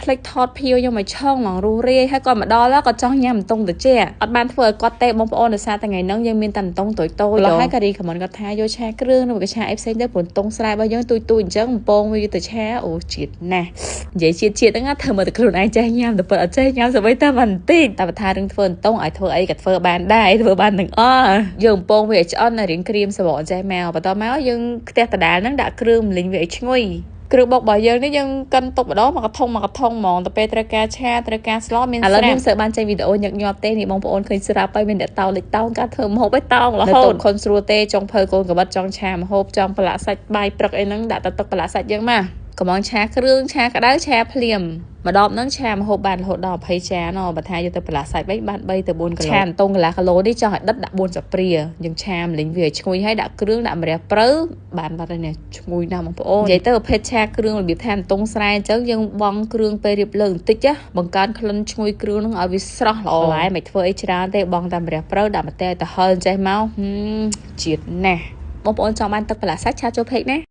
ភ្លេចថតភៀវខ្ញុំឲ្យឆឹងហ្មងរុះរាយហើយគាត់មកដល់ក៏ចង់ញ៉ាំអន្ទង់ត្រជាក់អត់បានធ្វើឲ្យគាត់ទេបងប្អូនដោយសារតែថ្ងៃហ្នឹងយើងមានតែអន្ទង់តូចតូចហើយក៏រីខមមិនគាត់ថាយកឆាគ្រឿងឬក៏ឆាអីផ្សេងទៅព្រោះអន្ទង់ស្រែរបស់យើងទូចទូចអញ្ចឹងបំពងវាទៅឆាអូជាតិណាស់និយាយជាតិជាតិហ្នឹងធ្វើមកតែខ្លួនឯងចេះញ៉ាំតែពិតអត់ចេះញ៉ាំសម្បីតែបន្តិចតែបើថារឿងធ្វើអន្ទង់ឲ្យធ្វើអីក៏ធ្វើបានដែរធ្វើបានទាំងអស់យើងបំពងវាឲ្យឆ្អិនឲ្យរៀងក្រៀមសបកចេះមកបន្តមកយើងខ្ទះដដែលហ្នឹងដាក់គ្រឿងម្លិញវាឲ្យឈ្ងុយគ្រឿងបុករបស់យើងនេះយើងកិនទុកម្ដងមកកធុងមកកធុងហ្មងទៅពេលត្រូវការឆាត្រូវការស្លមានស្រាប់ឥឡូវខ្ញុំសើបានចេញវីដេអូញឹកញាប់ទេនេះបងប្អូនឃើញស្រាប់ហើយមានអ្នកតោលិចតោងការធ្វើម្ហូបឲ្យតោងរហូតខុនស្រួលទេចុងភៅកូនកបិតចង់ឆាម្ហូបចង់ប្រឡាក់សាច់បាយព្រឹកអីហ្នឹងដាក់តែទឹកប្រឡាក់សាច់យើងមកកំងឆាគ្រឿងឆាក្តៅឆាភ្លាមម្ដងហ្នឹងឆាម្ហូបបានរហូតដល់20ចានបើថាយកទៅប្រឡាក់សាច់វិញបាន3ទៅ4គីឡូឆាអន្ទង់កន្លះគីឡូនេះចង់ឲ្យដិតដាក់4ស្លាបព្រាយើងឆាម្លិញវាឲ្យឈ្ងុយហើយដាក់គ្រឿងដាក់ម្រះព្រៅបានបាត់ហើយនេះឈ្ងុយណាស់បងប្អូននិយាយទៅប្រភេទឆាគ្រឿងរបៀបថាអន្ទង់ស្រែអញ្ចឹងយើងបង់គ្រឿងពេលរៀបលើបន្តិចណាបង្កើនក្លិនឈ្ងុយគ្រឿងហ្នឹងឲ្យវាស្រស់ល្អបន្លែមិនធ្វើអីច្រើនទេបង់តែម្រះព្រៅដាក់ម្ទេសទៅហឹរចេះមកជាតិណាស់បងប្អូនចង់បានទឹកប្រឡាក់សាច់ឆាចូល page ណា។